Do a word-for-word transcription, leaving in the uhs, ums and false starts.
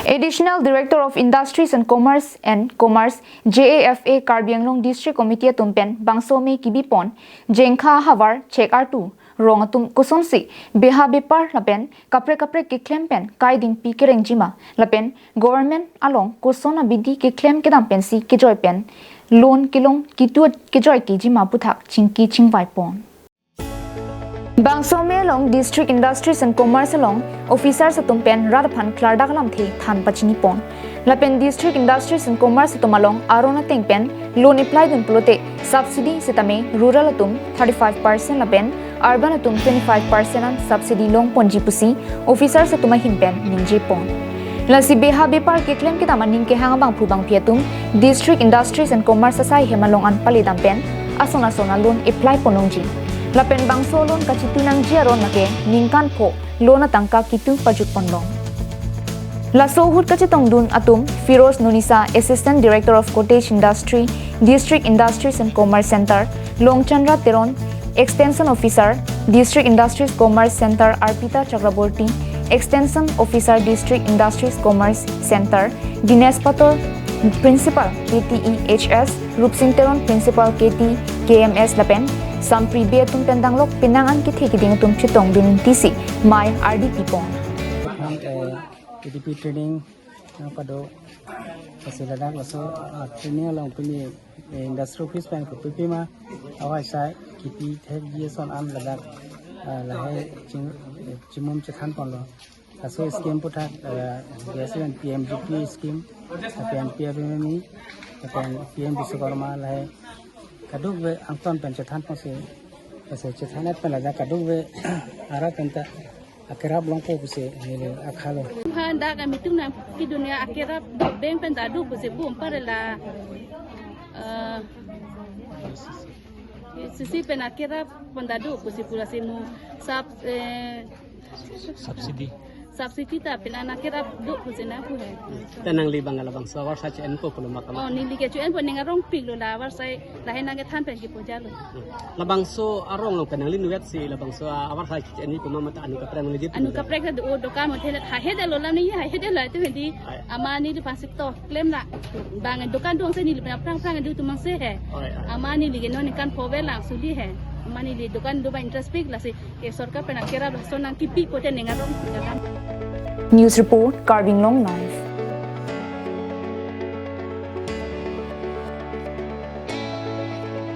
Additional Director of Industries and Commerce and Commerce, J A F A, Karbi Anglong District Committee atum pen bangso me kibipon, Jengkha havar chek artu rong atum kosonsi beha bepar lapen kaprek kaprek keklem pen kaidingpi kerengjima lapen government along koson abidi keklem kedam pensi kejoi pen loan kelong kitu kejoi kejima aputhak chingki chingvaipon. Bangso me along District Industries and Commerce along officers atum pen rat aphan klardak alamthe than pachinipon. Lapen District Industries and Commerce atum along aron ateng pen loan apply dun pulote subsidy sitame rural atum thirty-five percent lapen urban atum twenty-five percent an subsidy longponji pusi officers atum ahin pen ningjepon. Lasi beha bepar keklem kedam aning kehang abangphu bangphi atum District Industries and Commerce asai hem along an paledam pen ason ason a loan apply ponlongji. Lapen bangso loan kachitu nangji aron lake ningkan pho loan atangka kitu pajut ponlong. Laso ahut kachetongdun atum Firoz Nunisa, Assistant Director of Cottage Industry, District Industries and Commerce Center, Longchandra Teron, Extension Officer, District Industries Commerce Center, Arpita Chakraborty, Extension Officer, District Industries Commerce Center, Dinesh Pator, Principal, K T E H S, Rupsing Teron, Principal, K T K M S lapen sampri be atum pen danglok penang an kethe kiding atum chetongdun tisi mei ardi pipon. Ang, eh, A D P training, ang pado, kasi ladak laso, ah, training along pini, eh, industry office pen kopipi ma, awai sai, kipi thekji ason an ladak, ah, lahai ching, eh, chimum chethan ponlo. Laso scheme aputhak, eh, biasa kan P M G P scheme, lapen P M M E, lapen P M Vishwakarma lahai. Kadokave angton pen chethan ponsi, kasi chethan et pen ladak kadokave arat pen ta akerap longpo pusi neli akhalo. Phan dak kami tung nang ki dunia akerap duk beng pen ta duk pusi bum parela, eh, sisi pen akerap pen ta duk pusi pura si mu sab, eh, subsidy. Subsidy ta pen anak kerap duk pusi nangpu he. Ta nangli bang labangso avarsai che-enpo pulo ma kama? Oh, neli ke che-enpo, ning arongpiklo la avarsai lahai nang kethan pen kipujalo. Labangso arong along pen nangli nuet si labangso avarsai che-enpo ma, mate anu kaprek nangli? Anu kaprek ta do, dokan mo thela ha hede lo lam ni ha hede lo itu di. Ai. Ama neli pasik to klem la. Bang dokan dong si neli pen aphrang aphrang do atum mang si he. Ai, ai. Ama neli ke non ningkan pho ave lang suli he. Ama neli dokan do ba interest pik lasi ke sorkar pen akerap lason nangkipi pote ning arong. News report, Karbi Anglong Live.